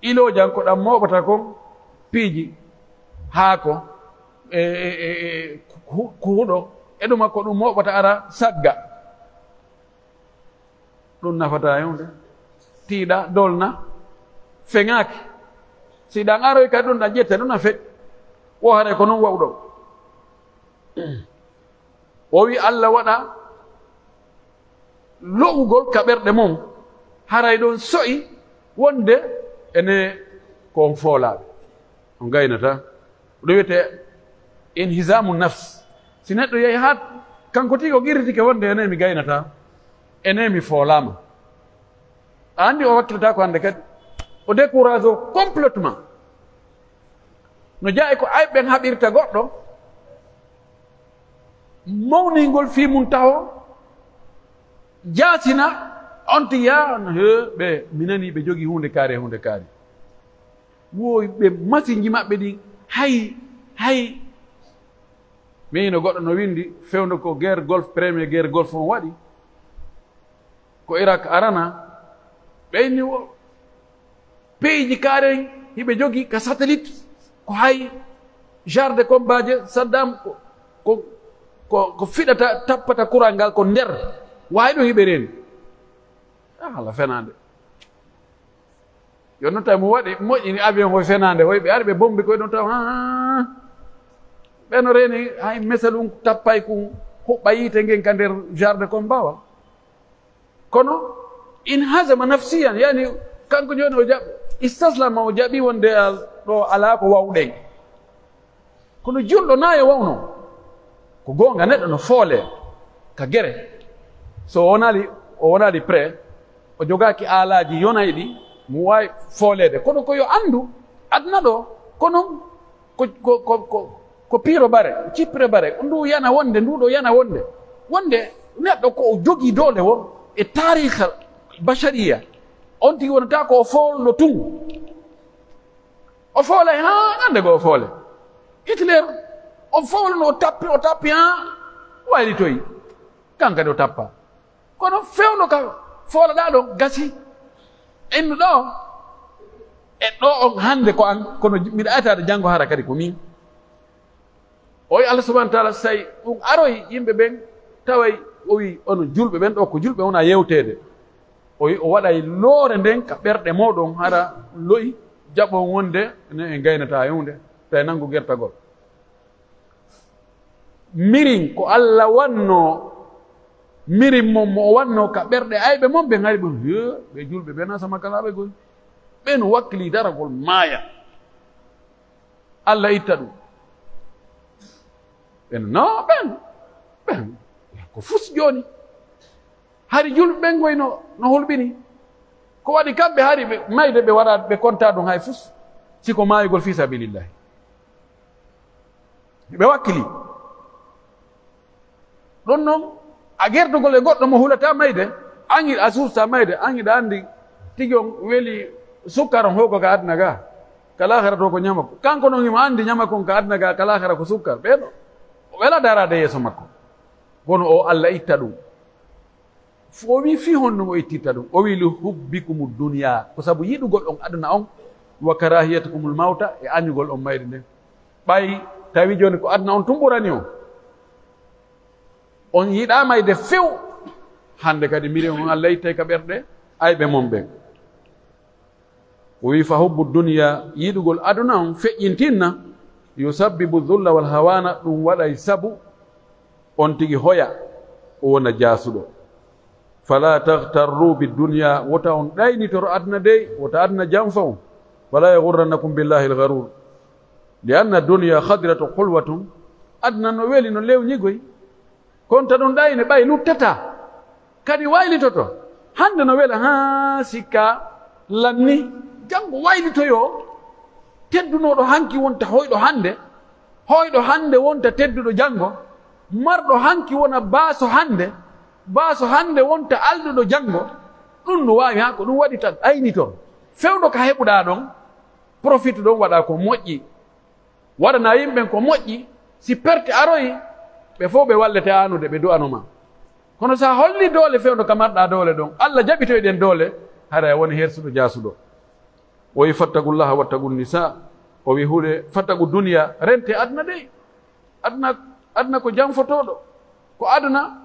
iloojan ko ɗan mooɓata kon piiji, haako, e, e, e, e, hu-, huɗo, e ɗuma ko ɗum mooɓata ara sagga. Ɗum nafataa e huunde. Tiiɗa, dolna, feŋaaki. Si ɗan aroy kadi ɗum ɗan ƴetta, ɗum na feƴƴi. Wo haray ko non wa'uɗo." O wi'i, "Alla waɗa lo'ugol ka ɓerɗe mon, haray ɗon so'i wonde ene ko on foolaaɓe, on gaynataa." Ɗum wiyetee inhizamu nafs. Si neɗɗo yehi haa kanko tigi o qirritike wonde ene mi gaynataa, ene mi foolaama. A anndi o wakkilataako hannde kadi. O décourage o complètement. No jeyaa e ko ayɓe ɓen haɓirta goɗɗo, mawningol fii mun taho, jaasina, on tigi yaa, he, ɓe, mi nanii ɓe jogii huunde kaari e huunde kaari. Wo ɓe masinji maɓɓe ɗin, hay, hay. Mi yi'ino goɗɗo no winndi, fewndo ko guerre golfe, premier guerre golfe on waɗi. Ko Irak arana, ɓe inni wo, peeji kaari en hiɓe jogii ka satellite, ko hay genre de combat je Saddam ko, ko, ko, ko fiɗata, tappata kural ngal ko nder. Wa hay ɗum hiɓe reeni. Ah, hala fenaande. Yo non tawi mo waɗi, moƴƴini avion hoy fenaande hoy, ɓe ari ɓe bombi koye ɗon taw, ah, ɓe no reeni, hay missile un tappay kun huɓɓa yiite ngen ka nder genre de combat wa. Kono, inhazama nafsiyan, yani, kanko jooni o jaɓ-, istaslama, o jaɓi wonde al-, ɗo alaa ko wawɗen. Kono julɗo na e wawno. Ko goonga, neɗɗo no foolee ka gere. So o wonaali, o wonaali prêt, o jogaaki aalaaji yonayɗi, mo waawi fooleede. Kono ko yo anndu, aduna ɗoo, ko non, ko, ko, ko, ko, ko piiro bare, cippire bare, ko ndu yana wonde, ndu ɗoo yana wonde. Wonde neɗɗo ko o jogii doole woo e taariika bashariya. On tigi wonata ko o foolno tun. O foolay haa ñande goo o foole. Hitler, o foolno, o tappi, o tappi haa waylitoyi. Kan kadi o tappa. Kono fewndo ka foolaɗaa ɗon gasi. Innu ɗoo, e ɗoo on hande ko an, kono miɗa aytaade janngo hara kadi ko min. O wi'i Allah subhanahu wa ta'ala, say ɗum aroy yimɓe ɓen, taway, o wi'i, onon julɓe ɓen, ɗoo ko julɓe wona yewteede. O wi'i, o waɗay loore nden ka ɓerɗe mooɗon, hara lo'i jaɓon wonde ne en gaynataa e huunde, tawi nanngu gertagol. Mirin ko Allah wannoo, mirin mon mo o wannoo ka ɓerɗe ayɓe mon ɓen, hari ɓe, "Hee, ɓe julɓe ɓe na sama kalaaɓe goy. Ɓen wakkili daragol maaya." Allah itta ɗum. Ɓen, no, ɓen, ɓen, ko fus jooni. Hari julɓe ɓen goy no, no hulɓini. Ko waɗi kamɓe hari ɓe mayde ɓe waɗa, ɓe konta ɗum hay fus. Si ko maayugol fi sabilillahi. Ɓe wakkili. Ɗon non, a gertugol e goɗɗo mo hulataa mayde, an hiɗa, a suustaa mayde, an hiɗa anndi tigi on weli sukkar on hoko ka aduna ga, ka laakhara to ko ñamako. Kanko non himo anndi ñamako on ka aduna ga, ka laakhara ko sukkar. Ɓee ɗoo, o wela daraade yeeso makko. Kono o Allah itta ɗum. Fo o wi'i fii honno o ittirta ɗum. O wi'i, "Li hubbikumud dunya." Ko sabu yiɗugol on aduna on, "wa karahiyatikumul mawta," e añugol on mayde nden. Ɓay tawi jooni ko aduna on tun ɓurani on, on yiɗaa mayde few, hande kadi mirin on Allah ittay ka ɓerɗe ayɓe mon ɓen. O wi'i, "Fa hubbu dunya," yiɗugol aduna on feƴƴintinna, "yusabbibu dhulla wal hawana," ɗum waɗay sabu on tigi hoya, o wona jaasuɗo. "Fala taghtarru bid dunya," wota on ɗaynitoro aduna dey, wota aduna janfa on. "Fala yaghurrannakum billahi al gharur." "Li anna dunya khadiratu hulwatun," aduna no weli, no lewñigoy. Konta ɗum ɗayne, ɓay luttataa, kadi waylitoto. Hande no wela, haa sikka lanni, janngo waylitoyoo. Teddunooɗo hanki wonta hoyɗo hande, hoyɗo hande wonta tedduɗo janngo, marɗo hanki wona baaso hande, baaso hande wonta alɗuɗo janngo. Ɗum no waawi, haa ko ɗum waɗi tan aynitoro. Fewndo ka heɓuɗaa ɗon, profite ɗon waɗaa ko moƴƴi. Waɗanaa yimɓe ɓen ko moƴƴi, si perte aroyi, ɓe fow ɓe wallete aanude, ɓe du'ano ma. Kono si a holli doole fewndo ka marɗaa doole ɗon, Alla jaɓitoy ɗen doole, haray a woni hersuɗo jaasuɗo. O wi'i, "Fattaqullaha wattaqun nisa." O wi'i, "Huɗe, fattaqu dunya, rente aduna dey. Aduna, aduna ko janfotooɗo." Ko aduna,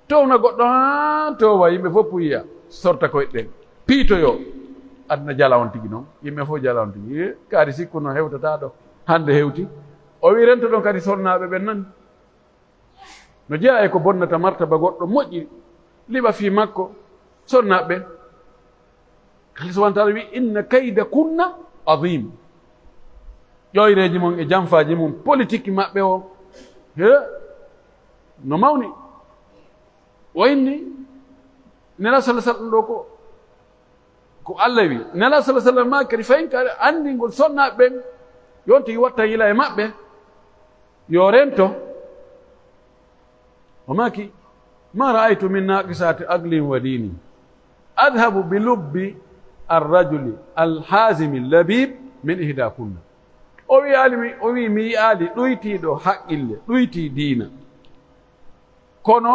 towna goɗɗo, haa towa, yimɓe fof yiya, sorta koyɗe ɗen, piitoyo. Aduna jala on tigi non, yimɓe fof jala on tigi. Eh, kaari sikku no hewtataa ɗo, hande hewti. O wi'i, "Rento ɗon kadi sonnaaɓe ɓen nan." No jeyaa e ko bonnata martaba goɗɗo moƴƴi, liɓa fii makko, sonnaaɓe ɓen. Allah subhanahu wa ta'ala wi'i, "Inna kayda kunna azim." Ƴoyreeji mon e janfaaji mon, politique maɓɓe o, he, no mawni. O inni, Nelaaɗo sallallahu alaihi wasallam ɗo ko, ko Allah wi'i. Nelaaɗo sallallahu alaihi wasallam ma kadi fayin ka anndingol sonnaaɓe ɓen, yo on tigi watta yila e maɓɓe, yo rento. O maaki, "Ma ra'aytu min naqisati aqlin wa dini adhabu bi lubbi ar-rajuli al-hazimi al-labib min ihdakunna." O wi'aali mi, o wi'i, "Mi yi'aali ɗuytiiɗo haqqille, ɗuytii diina. Kono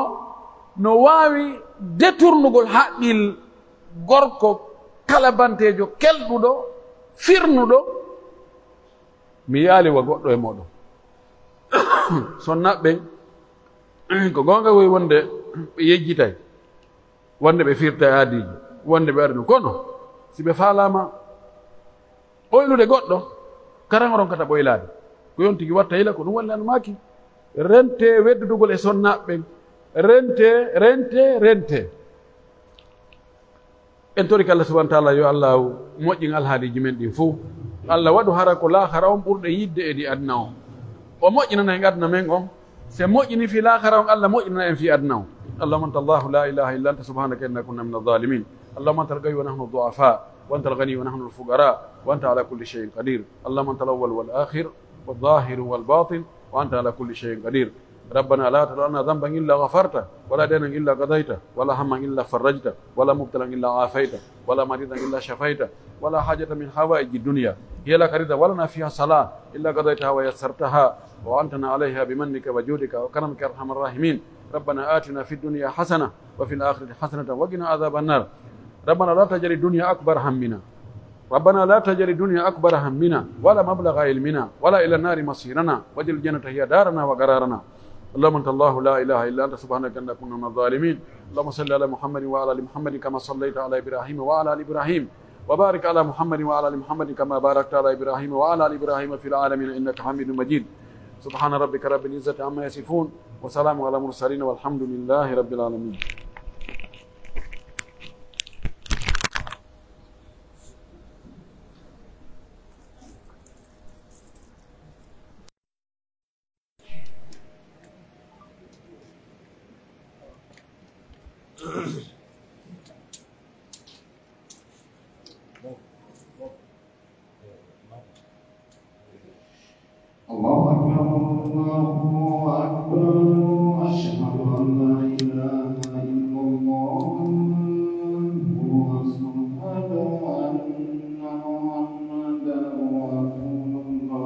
no waawi deturnugol haqqil gorko kalabanteejo, kelɗuɗo, firnuɗo." Mi yi'aali wa goɗɗo e mooɗon. Sonnaaɓe ɓen, ko goonga woy wonde ɓe yejjitay, wonde ɓe firtay aadiiji, wonde ɓe waɗa ɗum. Kono si ɓe faalaama ɓoynude goɗɗo, karan o ronkata ɓoylaade. Ko yo on tigi watta yila, ko ɗum woni lan maaki. Rentee weddudugol e sonnaaɓe ɓen. Rentee, rentee, rentee. En torike Allah subhanahu wa ta'ala yo Allah moƴƴin alhaaliiji men ɗin fow. Allah waɗu hara ko laakara on ɓurɗe yidde e ndi aduna on. O moƴƴinana en aduna men on, Si en moƴƴinii fii laakhara on, Alla moƴƴinana en fii aduna on. اللهم أنت الله لا إله إلا أنت سبحانك إنا كنا من الظالمين. اللهم أنت القوي ونحن الضعفاء، وأنت الغني ونحن الفقراء، وأنت على كل شيء قدير. اللهم أنت الأول والآخر والظاهر والباطن، وأنت على كل شيء قدير. ربنا لا تدع لنا ذنبا إلا غفرته، ولا دينا إلا قضيته، ولا هما إلا فرجته، ولا مبتلا إلا عافيته، ولا مريضا إلا شفيته، ولا حاجة من حوائج الدنيا هي لك رضا ولنا فيها صلاح إلا قضيتها ويسرتها وأعنتنا عليها بمنك وجودك وكرمك يا أرحم الراحمين. ربنا آتنا في الدنيا حسنة وفي الآخرة حسنة وقنا عذاب النار. ربنا لا تجعل الدنيا أكبر همنا. ربنا لا تجعل الدنيا أكبر همنا ولا مبلغ علمنا ولا إلى النار مصيرنا واجعل الجنة هي دارنا وقرارنا. اللهم أنت الله لا إله إلا أنت سبحانك إنا كنا من الظالمين. اللهم صل على محمد وعلى آل محمد كما صليت على إبراهيم وعلى آل إبراهيم، وبارك على محمد وعلى آل محمد كما باركت على إبراهيم وعلى آل إبراهيم في العالمين إنك حميد مجيد. سبحان ربك رب العزة عما يصفون، وسلام على المرسلين، والحمد لله رب العالمين. الله أكبر، الله أكبر. أشهد أن لا إله إلا الله. أشهد أن محمدا رسول الله.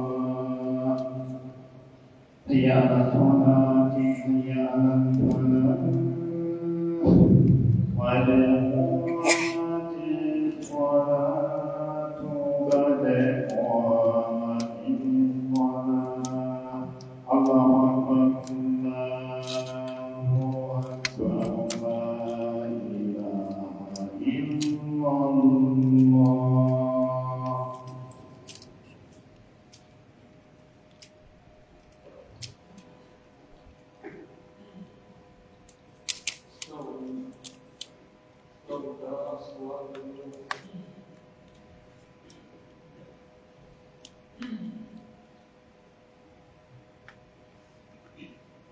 حي على الصلاة، حي على الفلاح. قد قامت الصلاة، قد قامت الصلاة. الله أكبر، الله أكبر، لا إله إلا الله.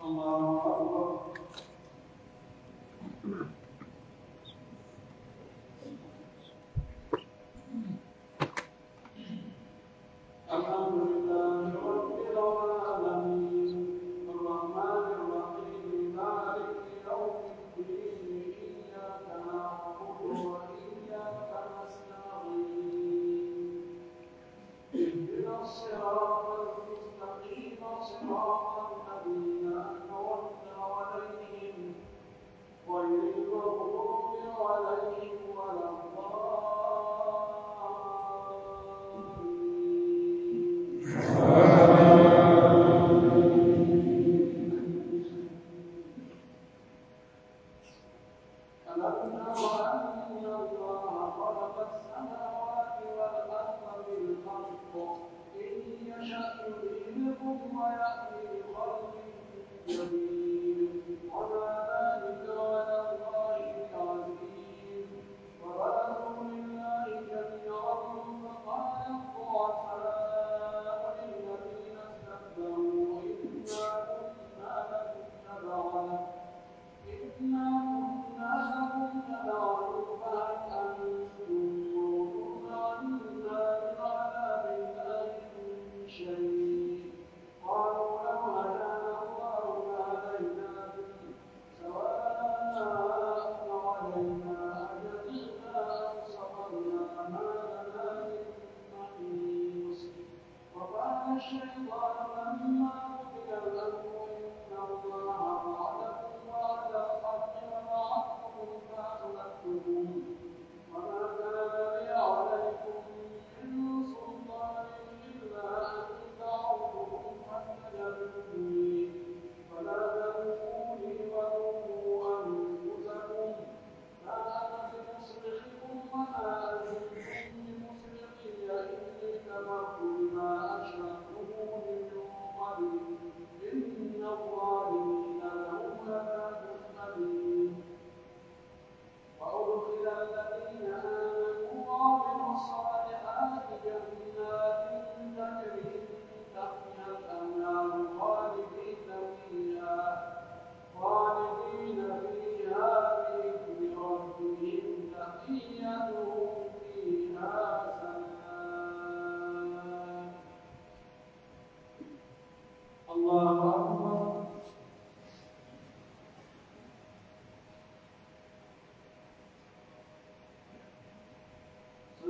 الله أكبر. الحمد لله رب العالمين. الرحمن الرحيم. مالك يوم الدين. إياك نعبد وإياك نستعين. اهدنا الصراط المستقيم. صراط الذين أنعمت عليهم غير المغضوب عليهم ولا الضالين. ألم تر أن الله خلق السماوات والأرض بالحق إن يشأ يذهبكم ويأت بخلق جديد وما ذلك على الله بعزيز. وبرزوا لله جميعا فقال الضعفاء للذين استكبروا إنا كنا لكم تبعا إنا كنا لكم تبعا فهل أنتم مغنون عنا من عذاب الله من شيء؟ قالوا لو هدانا الله لهديناكم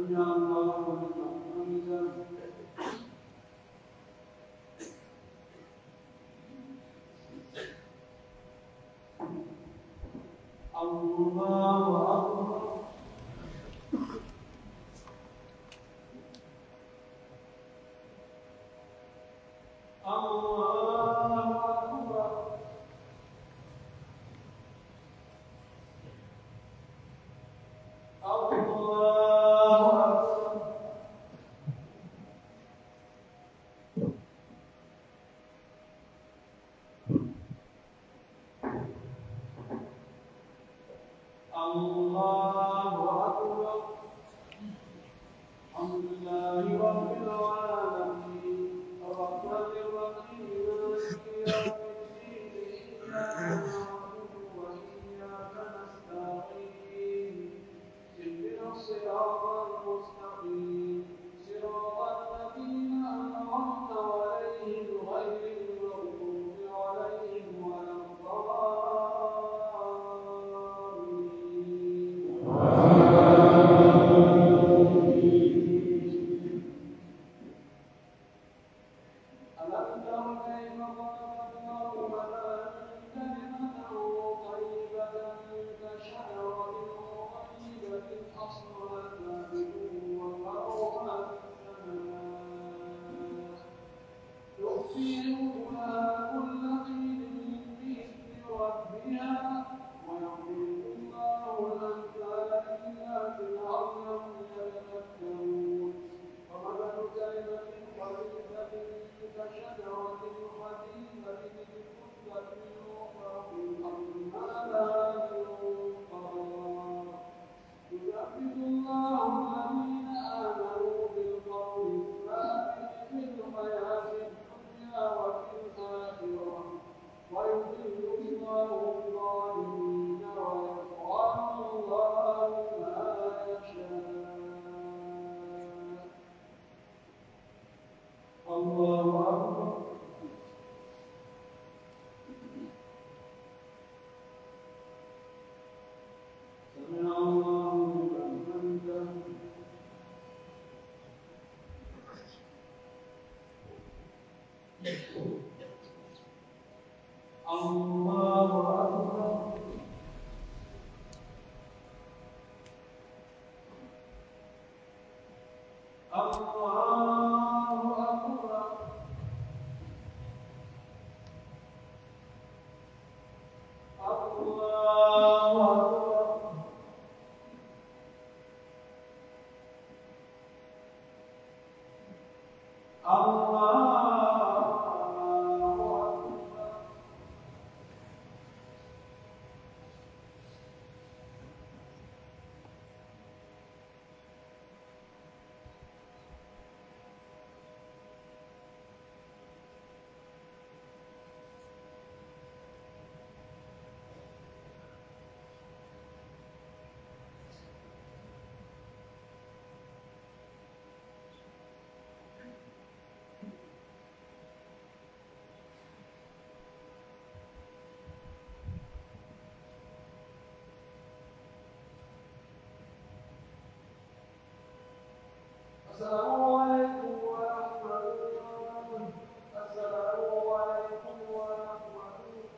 سمع الله لمن حمده. الله أكبر. الله أكبر. الله أكبر. الله أكبر. الحمد لله رب العالمين. الرحمن الرحيم. مالك يوم الدين. إياك نعبد وإياك نستعين. اهدنا الصراط المستقيم. صراط الذين أنعمت عليهم غير المغضوب عليهم ولا الضالين. ألم تر كيف ضرب الله مثلا كلمة طيبة كشجرة طيبة أصلها ثابت وفرعها في السماء تؤتي أكلها كل حين بإذن ربها ويضرب الله الأمثال للناس لعلهم يتذكرون. ومثل كلمة خبيثة كشجرة خبيثة اجتثت من فوق الأرض ما لها من قرار. يثبت الله الذين آمنوا بالقول الثابت في الحياة الدنيا وفي الآخرة، ويضل الله الظالمين، ويفعل الله ما يشاء. الله أكبر. سمع الله لمن حمده. الله أكبر. الله أكبر. الله أكبر. الله أكبر. السلام عليكم ورحمة الله. السلام عليكم ورحمة الله.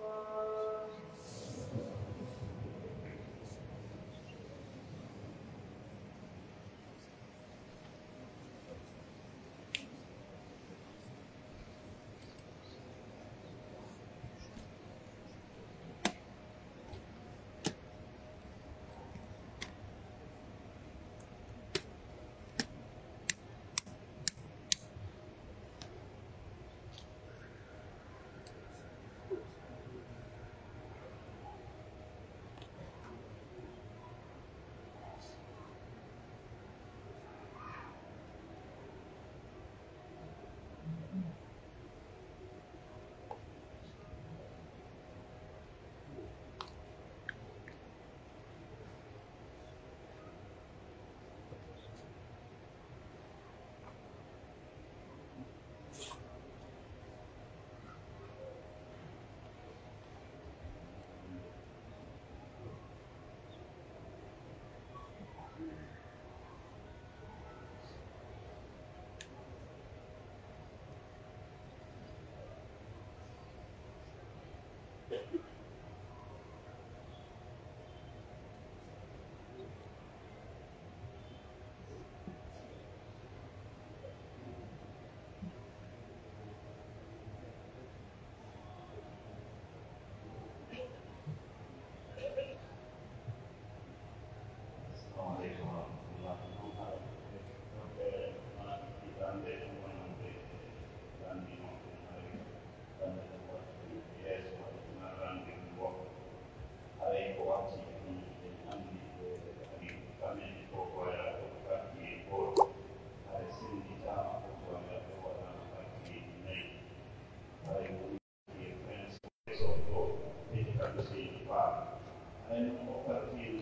Seydi Faal. Haray non o farti